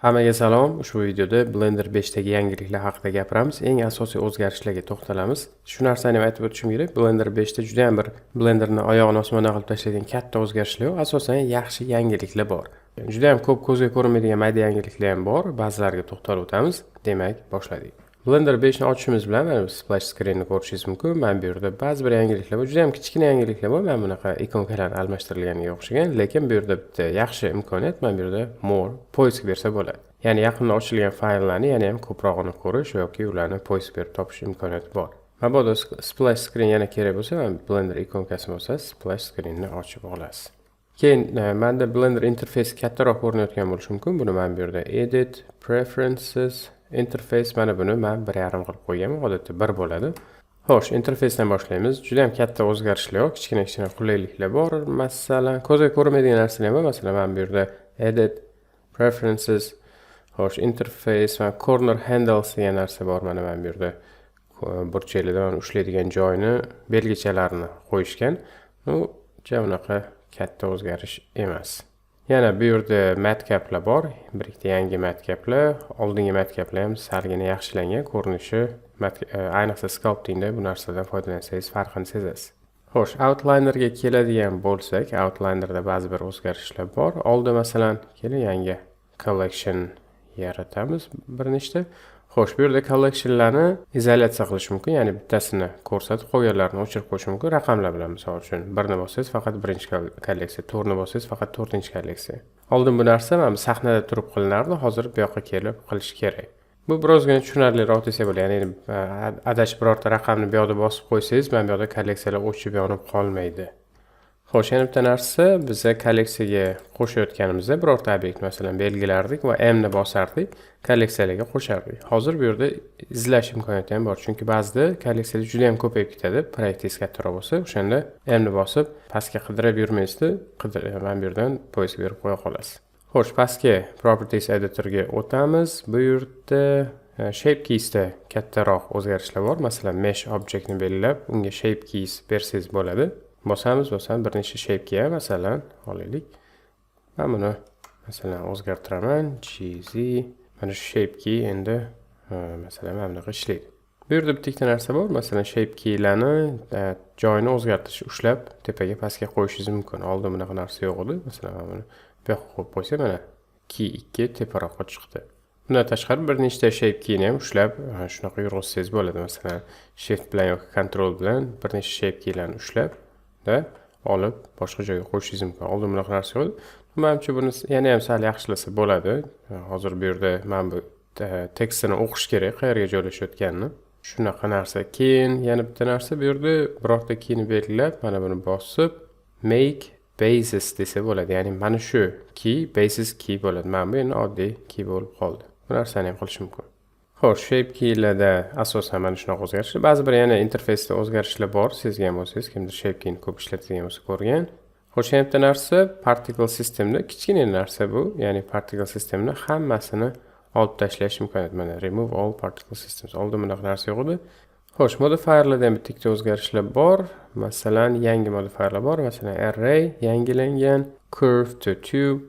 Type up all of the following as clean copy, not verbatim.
Hammaga salom. Ushbu videoda Blender 5 dagi yangiliklar haqida gapiramiz. Eng asosiy o'zgarishlarga to'xtalamiz. Shu narsani ham aytib o'tishim kerak. Blender 5 da juda ham bir Blenderni oyog'ini osmondan qilib tashlaydigan katta o'zgarishlar yo'q. Asosan yaxshi yangiliklar bor. Juda ham ko'p ko'zga ko'rinmaydigan mayda yangiliklar ham bor. Ba'zilariga to'xtalib o'tamiz. Demak, boshladik. Blender 5 ni ochishimiz bilan mana bu splash screenni ko'rishingiz mumkin. Mana bu yerda ba'zi bir yangiliklar bor. Juda ham kichkina yangiliklar bor. Mana bunaqa ikonkalar almashtirilganiga o'xshagan, lekin bu yerda bitta yaxshi imkoniyat, mana bu yerda more поиск bersa bo'ladi. Ya'ni yaqinda ochilgan fayllarni yana ham ko'prog'ini ko'rish yoki ularni поиск berib topish imkoniyati bor. Mabodo splash screen yana kerak bo'lsa, mana Blender ikonkasini bosasiz, splash screenni ochib olasiz. Keyin menda Blender interfeysi kattaroq ko'rinayotgan bo'lishi mumkin. Buni mana bu yerda Edit, Preferences, Interface, mana buni man 1,5 qilib qo'yganman. Odatda 1 bo'ladi. Xo'sh, interfeysdan boshlaymiz. Juda ham katta o'zgarishlar yo'q, kichkina-kichkina qulayliklar bor. Masalan, ko'zga ko'rinmaydigan narsalar ham bor. Masalan, mana bu yerda Edit, Preferences, xo'sh, Interface va Corner Handles degan narsa bor. Mana bu yerda burchaklarda mana ushlaydigan joyini belgichalarini qo'yishgan. Ну, unaqa katta o'zgarish emas. Yana bu yerda matcaplar bor. Bir ikkita yangi matcaplar, oldingi matcaplar ham salgina yaxshilangan ko'rinishi, ayniqsa sculptingda bu narsadan foydalansangiz, farqini sezasiz. Xo'sh, outlinerga keladigan bo'lsak, outlinerda ba'zi bir o'zgarishlar bor. Oldin, masalan, keling, yangi collection yaratamiz bir nechta. Xo'sh, bu yerda collectionlarni izolyatsiya qilish mumkin, ya'ni bittasini ko'rsatib, qolganlarini o'chirib qo'yish mumkin raqamlar bilan. Misol uchun, birni bossangiz, faqat birinchi kolleksiya, to'rtni bossangiz, faqat to'rtinchi kolleksiya. Oldin bu narsa mana bu sahnada turib qilinardi, hozir bu yoqqa kelib qilish kerak. Bu birozgina tushunarliroq desa bo'ladi. Ya'ni adashib birorta raqamni bu yoqda bosib qo'ysangiz, mana bu yoqda kolleksiyalar o'chib yonib qolmaydi. Xo'sh, yana bitta narsa: biza kolleksiyaga qo'shayotganimizda birorta obyekt, masalan, belgilardik va M ni bosardik, kolleksiyalarga qo'shardik. Hozir bu yerda izlash imkoniyati ham bor, chunki ba'zida kolleksiyalar juda ham ko'payib ketadi, proyektingiz kattaroq bo'lsa, o'shanda M ni bosib, pastga qidirib yurmaysizda, mana bu yerdan поиск berib qo'ya qolasiz. Xo'sh, pastga Properties editorga o'tamiz. Bu yerda shape keysda kattaroq o'zgarishlar bor. Masalan, mesh objectni belgilab, unga shape keys bersangiz bo'ladi. Bosamiz, bosamiz, bir nechta shape key, masalan, olaylik. Man buni, masalan, o'zgartiraman. GZ, mana shu shape key endi masalan, mana bunaqa ishlaydi. Bu yerda bitta ikkita narsa bor. Masalan, shape keylarni joyini o'zgartirish, ushlab tepaga, pastga qo'yishingiz mumkin. Oldin bunaqa narsa yo'q edi. Masalan, mana buni bu yoqqa qo'yib qo'ysak, mana key 2 teparoqqa chiqdi. Bundan tashqari, bir nechta shape keyni ham ushlab shunaqa yurg'izsangiz bo'ladi. Masalan, Shift bilan yoki Control bilan bir nechta shape keylarni ushlab da olib boshqa joyga qo'yishingiz mumkin. Oldin bunaqa narsa yo'q edi. Manimcha, buni yana ham sal yaxshilasa bo'ladi. Hozir bu yerda mana bu tekstini o'qish kerak, qayerga joylashayotganini. Shunaqa narsa. Keyin yana bitta narsa: bu yerda birorta keyni belgilab, mana buni bosib, make basis desa bo'ladi. Ya'ni mana shu key basis key bo'ladi. Mana bu endi oddiy key bo'lib qoldi. Bu narsani ham qilish mumkin. Xo'sh, shape keylarda asosan mana shunaqa o'zgarishlar. Ba'zi bir yana interfeysda o'zgarishlar bor. Sezgan bo'lsangiz, kimdir shape keyni ko'p ishlatadigan bo'lsa, ko'rgan. Xo'sh, yana bitta narsa, particle systemda kichkina narsa bu. Ya'ni particle systemni hammasini olib tashlash imkoniyati. Mana remove all particle systems. Oldin bunaqa narsa yo'q edi. Xo'sh, modifierlarda ham bitta ikkita o'zgarishlar bor. Masalan, yangi modifierlar bor. Masalan, array yangilangan, curve to tube,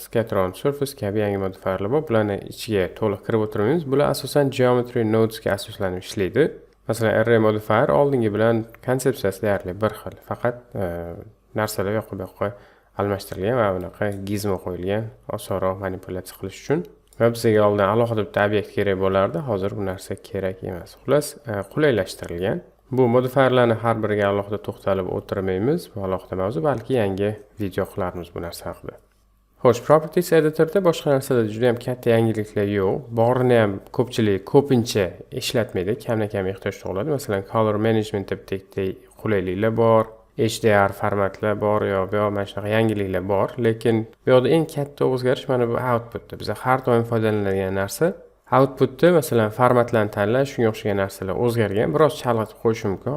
scatter on surface kabi yangi modifierlar bor. Bularni ichiga to'liq kirib o'tirmaymiz. Bular asosan geometry nodesga asoslanib ishlaydi. Masalan, array modifier oldingi bilan konsepsiyasi deyarli bir xil, faqat narsalar u yoqqa, bu yoqqa almashtirilgan va bunaqa gizmo qo'yilgan, osonroq manipulyatsiya qilish uchun. Va bizga oldin alohida bitta obyekt kerak bo'lardi, hozir bu narsa kerak emas. Xullas, qulaylashtirilgan. Bu modifierlarni har biriga alohida to'xtalib o'tirmaymiz, bu alohida mavzu, balki yangi video qilarmiz bu narsa haqida. Xo'sh, Properties editorda boshqa narsalarda juda ham katta yangiliklar yo'q. Borini ham ko'pchilik ko'pincha ishlatmaydi, kamdan kam ehtiyoj tug'iladi. Masalan, color managementda bitta ikkita qulayliklar bor, HDR formatlar bor yo bu yoq, mana shunaqa yangiliklar bor. Lekin bu yoqda eng katta o'zgarish mana bu outputda. Biza har doim foydalanadigan narsa outputda, masalan, formatlarni tanlash, shunga o'xshagan narsalar o'zgargan. Biroz chalg'itib qo'yishi mumkin.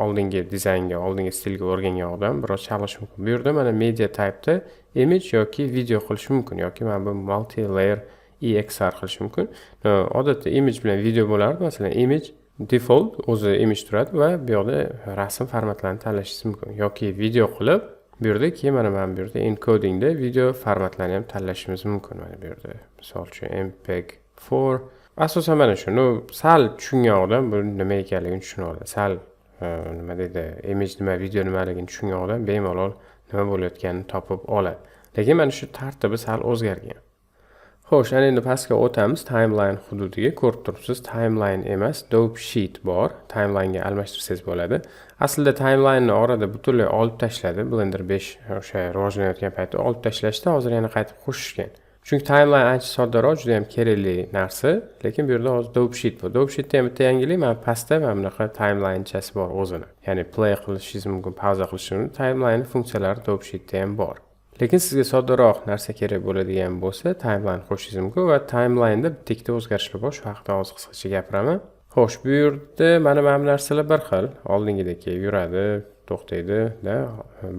Oldingi dizaynga, oldingi stilga o'rgangan odam biroz chalg'ishi mumkin. Bu yerda mana media type'da image yoki video qilish mumkin yoki mana bu multi layer EXR qilish mumkin. Odatda image bilan video bo'lardi. Masalan, image default o'zi image turadi va bu yoqda rasm formatlarini tanlashingiz mumkin yoki video qilib Bu yerda keyin mana bu yerda encodingda video formatlarni ham tanlashimiz mumkin. Mana bu yerda, misol uchun, MPEG 4 asosan. Mana shu, ну, sal tushungan odam bu nima ekanligini tushuna oladi. Sal nima deydi, image nima, video nimaligini tushungan odam bemalol nima bo'layotganini topib oladi, lekin mana shu tartibi sal o'zgargan. Xo'sh, ana endi pastga o'tamiz, timeline hududiga. Ko'rib turibsiz, timeline emas, dope sheet bor. Timelinega almashtirsangiz bo'ladi. Aslida timelineni orada butunlay olib tashladi. Blender 5 o'sha rivojlanayotgan paytda olib tashlashdi, hozir yana qaytib qo'shishgan. Chunki timeline ancha soddaroq, juda ham kerakli narsa, lekin bu yerda hozir dope sheet bor. Dope sheetda ham bitta yangilik: mana pastda mana bunaqa timelinechasi bor o'zini. Ya'ni play qilishingiz mumkin, pauza qilishingiz mumkin. Timeline funksiyalari dope sheetda ham bor. Lekin sizga soddaroq narsa kerak bo'ladigan bo'lsa, timeline qo'shishingiz mumkin va timelineda bitta ikkita o'zgarishlar bor. Shu haqida hozir qisqacha gapiraman. Xo'sh, bu yerda mana bu narsalar bir xil, oldingidek yuradi, to'xtaydi da,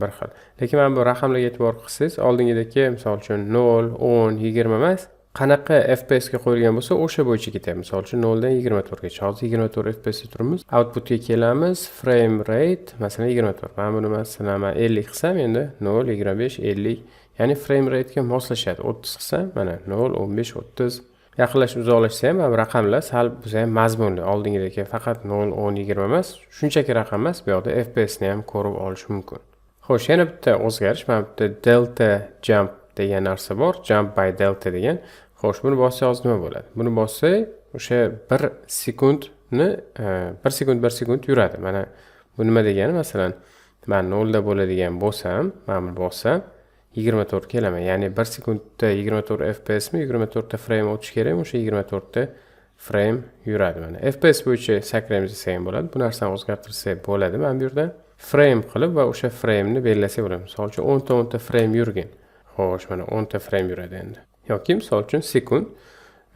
bir xil. Lekin mana bu raqamlarga e'tibor qilsangiz, oldingidagi, misol uchun, 0, 10, 20 emas, qanaqa FPS ga qo'yilgan bo'lsa, o'sha bo'yicha ketyapti. Misol uchun, 0 dan 24 gacha. Hozir 24 FPS da turibmiz. Outputga kelamiz, frame rate masalan 24. Mana buni masalan man 50 qilsam, endi 0, 25, 50, ya'ni frame ratega moslashadi. 30 qilsam, mana 0, 15, 30. Yaqinlashib uzoqlashsa ham, mana bu raqamlar sal bo'lsa ham mazmunli. Oldingidek faqat 0, 10, 20 emas, shunchaki raqam emas, bu yoqda FPSni ham ko'rib olish mumkin. Xo'sh, yana bitta o'zgarish: mana bitta delta jump degan narsa bor, jump by delta degan. Xo'sh, buni bossak hozir nima bo'ladi? Buni bossak, o'sha 1 sekundni 1 sekund 1 sekund yuradi. Mana bu nima degani? Masalan, man 0 da bo'ladigan bo'lsam, mana buni bossam, 24 kelaman. Ya'ni 1 sekundda 24 FPSmi, 24 ta frame o'tishi kerakmi, o'sha 24 ta frame yuradi. Mana FPS bo'yicha sakraymiz desak ham bo'ladi. Bu narsani o'zgartirsak bo'ladi mana bu yerda frame qilib va o'sha frameni belgilasak bo'ladi. Misol uchun, 10 ta 10 ta frame yurgin. Xo'sh, mana 10 ta frame yuradi endi. Yoki misol uchun sekund,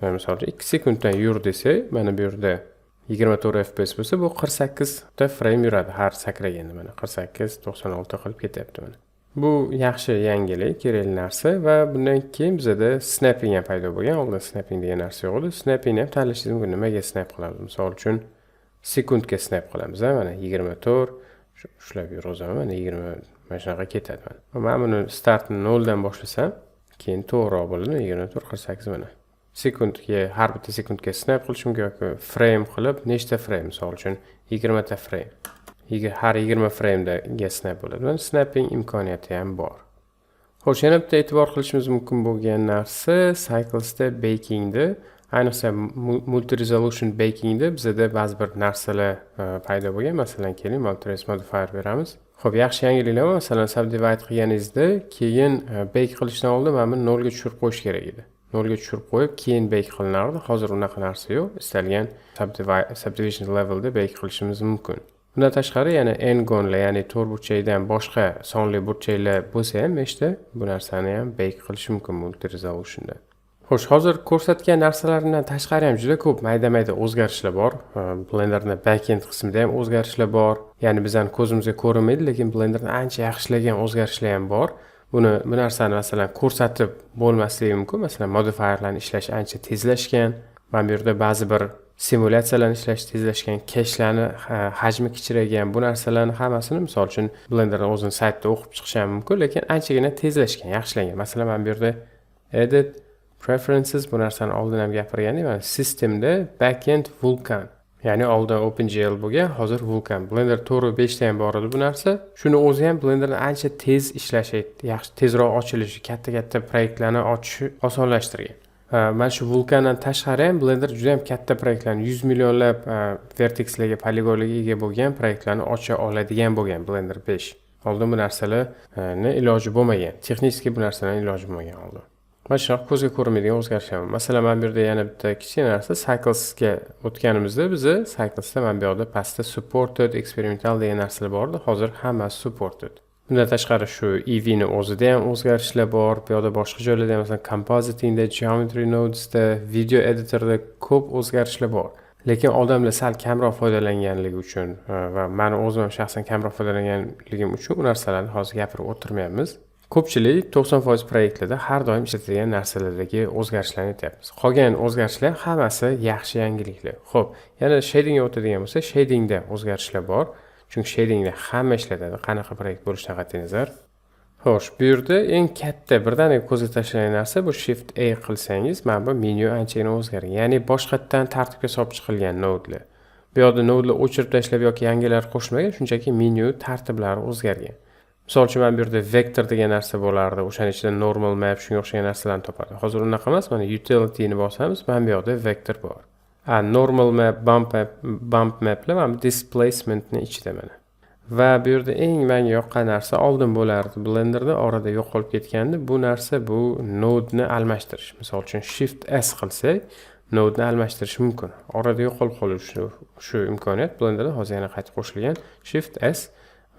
misol uchun, 2 sekunddan yur desak, mana bu yerda 24 FPS bo'lsa, bu 48 ta frame yuradi har sakraganda. Mana 48, 96 qilib ketyapti. Mana bu yaxshi yangilik, kerakli narsa. Va bundan keyin bizada snapping ham paydo bo'lgan. Oldin snapping degan narsa yo'q edi. Snappingni ham tanlashingiz mumkin. Nimaga snap qilamiz? Misol uchun, sekundga snap qilamiz. Mana 24 ushlab yurg'izaman, mana 20, mana shunaqa ketadi. Mana man buni startni 0 dan boshlasam, keyin to'g'riroq bo'ladi. 24, 48, mana sekundga, har bitta sekundga snap qilish mumkin yoki frame qilib, nechta frame, misol uchun, 20 ta frame, har 20 framedaga snap bo'ladi. Mana snapping imkoniyati ham bor. Xo'sh, yana bitta e'tibor qilishimiz mumkin bo'lgan narsa: Cyclesda bakingda, ayniqsa multi resolution bakingda bizada ba'zi bir narsalar paydo bo'lgan. Masalan, keling, multires modifier beramiz. Ho'p, yaxshi yangiliklar bor. Masalan, subdivide qilganingizda keyin bake qilishdan oldin mana buni 0 ga tushirib qo'yish kerak edi. 0 ga tushirib qo'yib, keyin bake qilinardi. Hozir unaqa narsa yo'q, istalgan subdivision levelda bake qilishimiz mumkin. Bundan tashqari, yana n-gonlar, ya'ni to'rtburchakdan boshqa sonli burchaklar bo'lsa ham, meshda bu narsani ham bake qilish mumkin multi resolutionda. Xo'sh, hozir ko'rsatgan narsalarimdan tashqari ham juda ko'p mayda mayda o'zgarishlar bor. Blenderni backend qismida ham o'zgarishlar bor, ya'ni bizani ko'zimizga ko'rinmaydi, lekin Blenderni ancha yaxshilagan o'zgarishlar ham bor. Bu narsani, masalan, ko'rsatib bo'lmasligi mumkin. Masalan, modifierlarni ishlashi ancha tezlashgan. Mana bu yerda ba'zi bir simulyatsiyalarni ishlash tezlashgan, keshlarni hajmi kichraygan. Bu narsalarni hammasini, misol uchun, Blenderni o'zini saytida o'qib chiqish ham mumkin, lekin anchagina tezlashgan, yaxshilangan. Masalan, mana bu yerda edit, preferences, bu narsani oldin ham gapirgandik. Mana systemda backend Vulkan, ya'ni oldin OpenGL bo'lgan, hozir Vulkan. Blender 4 5 da ham bor edi bu narsa. Shuni o'zi ham Blenderni ancha tez ishlashi, yaxshi, tezroq ochilishi, katta katta proyektlarni ochishi osonlashtirgan. Mana shu Vulkandan tashqari ham Blender juda yam katta proyektlarni, 100 millionlab vertexlarga, poligonlarga ega bo'lgan proyektlarni ocha oladigan bo'lgan Blender 5. Oldin bu narsalarni iloji bo'lmagan, texnik bu narsalarni iloji bo'lmagan oldin. Mana shunaqa ko'zga ko'rinmaydigan o'zgarishlar. Masalan, mana bu yerda yana bitta kichkina narsa: Cyclesga o'tganimizda biza Cyclesda mana bu yoqda pastda supported, experimental degan narsalar bor edi, hozir hammasi supported. Bundan tashqari, shu Eevee ni o'zida ham o'zgarishlar bor. Bu yoqda boshqa joylarda ham, masalan, compositingda, geometry nodesda, video editorda ko'p o'zgarishlar bor, lekin odamlar sal kamroq foydalanganligi uchun va mani o'zim ham shaxsan kamroq foydalanganligim uchun u narsalarni hozir gapirib o'tirmayapmiz. Ko'pchilik 90% proyektlarda har doim ishlatilgan narsalardagi o'zgarishlarni aytyapmiz. Qolgan o'zgarishlar hammasi yaxshi yangiliklar. Ho'p, yana shadingga o'tadigan bo'lsak, shadingda o'zgarishlar bor, chunki shadingda hamma ishlatadi, qanaqa proyekt bo'lishidan qat'iy nazar. Xo'sh, bu yerda eng katta, birdaniga ko'zga tashlangan narsa bu Shift A qilsangiz, mana bu menyu anchagina o'zgargan. Ya'ni boshqatdan tartibga solib chiqilgan nodelar. Bu yoqda nodelar o'chirib tashlab yoki yangilar qo'shmagan, shunchaki menyu tartiblari o'zgargan. Misol uchun, mana bu yerda vector degan narsa bo'lardi, o'shani ichida normal map, shunga o'xshagan narsalarni topardi. Hozir unaqa emas, mana utilityni bosamiz, mana bu yoqda vector bor. A normal map, bump map, bump maplar mana bu displacementni ichida mana. Va bu yerda eng menga yoqqan narsa oldin bo'lardi Blenderda, orada yo'qolib ketgandi. Bu narsa, bu nodeni almashtirish. Misol uchun, Shift S qilsak, nodeni almashtirish mumkin. Orada yo'qolib qoldi shu imkoniyat Blenderda, hozir yana qayta qo'shilgan. Shift S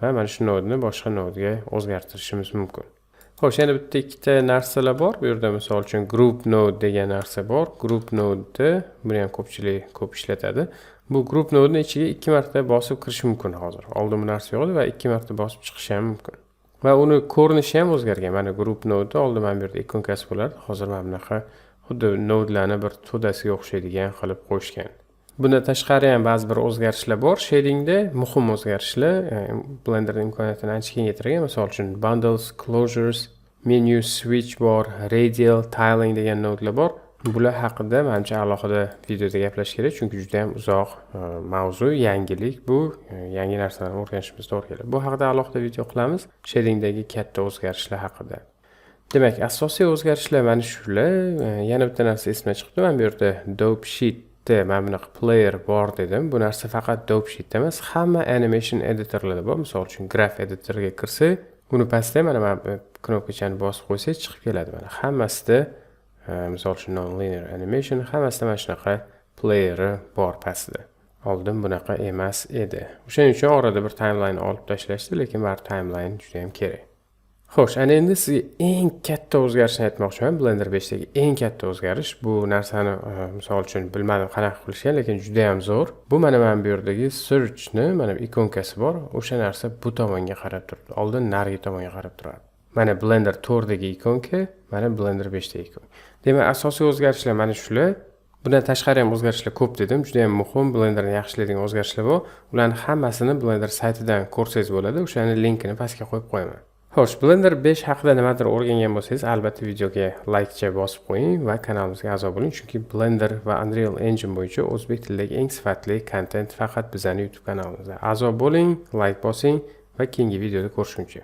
va mana shu nodeni boshqa nodga o'zgartirishimiz mumkin. Xo'sh, yana bitta ikkita narsalar bor. Bu yerda, misol uchun, group node degan narsa bor. Group node, buni ham ko'pchilik ko'p ishlatadi. Bu group nodeni ichiga ikki marta bosib kirish mumkin hozir. Oldin bu narsa yo'q edi va ikki marta bosib chiqish ham mumkin. Va uni ko'rinishi ham o'zgargan. Mana group node oldin mana bu yerda ikonkasi bo'lardi. Hozir mana bunaqa xuddi nodelarni bir to'dasiga o'xshaydigan qilib qo'yishgan. Bundan tashqari ham ba'zi bir o'zgarishlar bor. Shadingda muhim o'zgarishlar, Blender imkoniyatini ancha kengaytirgan. Misol uchun, bundles, closures, menu switch bor, radial tiling degan nodelar bor. Bular haqida manimcha alohida videoda gaplashish kerak, chunki juda ham uzoq mavzu, yangilik bu, yangi narsalarni o'rganishimiz to'g'ri keladi. Bu haqida alohida video qilamiz, shadingdagi katta o'zgarishlar haqida. Demak, asosiy o'zgarishlar mana shular. Yana bitta narsa esimdan chiqibdi. Mana bu yerda Dope Sheetda mana bunaqa player bor dedim. Bu narsa faqat Dope Sheetda emas, hamma animation editorlarda bor. Misol uchun, graph editorga kirsak, uni pastda mana bu knopkachani bosib qo'ysak, chiqib keladi. Mana hammasida, misol uchun, nonlinear animation, hammasida mana shunaqa playeri bor pastida. Oldin bunaqa emas edi. O'shaning uchun orada bir timeline olib tashlashdi, lekin baribir timeline juda ham kerak. Xo'sh, ana endi sizga eng katta o'zgarishni aytmoqchiman. Blender 5 dagi eng katta o'zgarish, bu narsani misol uchun, bilmadim qanaqa qilishgan, lekin juda ham zo'r. Bu mana bu yerdagi searchni mana bu ikonkasi bor. O'sha narsa bu tomonga qarab turibdi. Oldin narigi tomonga qarab turardi. Mana Blender 4 dagi ikonka, mana Blender 5 dagi ikonka. Demak, asosiy o'zgarishlar mana shular. Bundan tashqari ham o'zgarishlar ko'p dedim. Juda ham muhim, Blenderni yaxshilaydigan o'zgarishlar bor. Ularni hammasini Blender saytidan ko'rsangiz bo'ladi. O'shani linkini pastga qo'yib qo'yaman. Xo'sh, Blender 5 haqida nimadir o'rgangan bo'lsangiz, albatta videoga laykcha bosib qo'ying va kanalimizga a'zo bo'ling, chunki Blender va Unreal Engine bo'yicha o'zbek tilidagi eng sifatli kontent faqat bizning YouTube kanalimizda. A'zo bo'ling, layk bosing va keyingi videoda ko'rishguncha.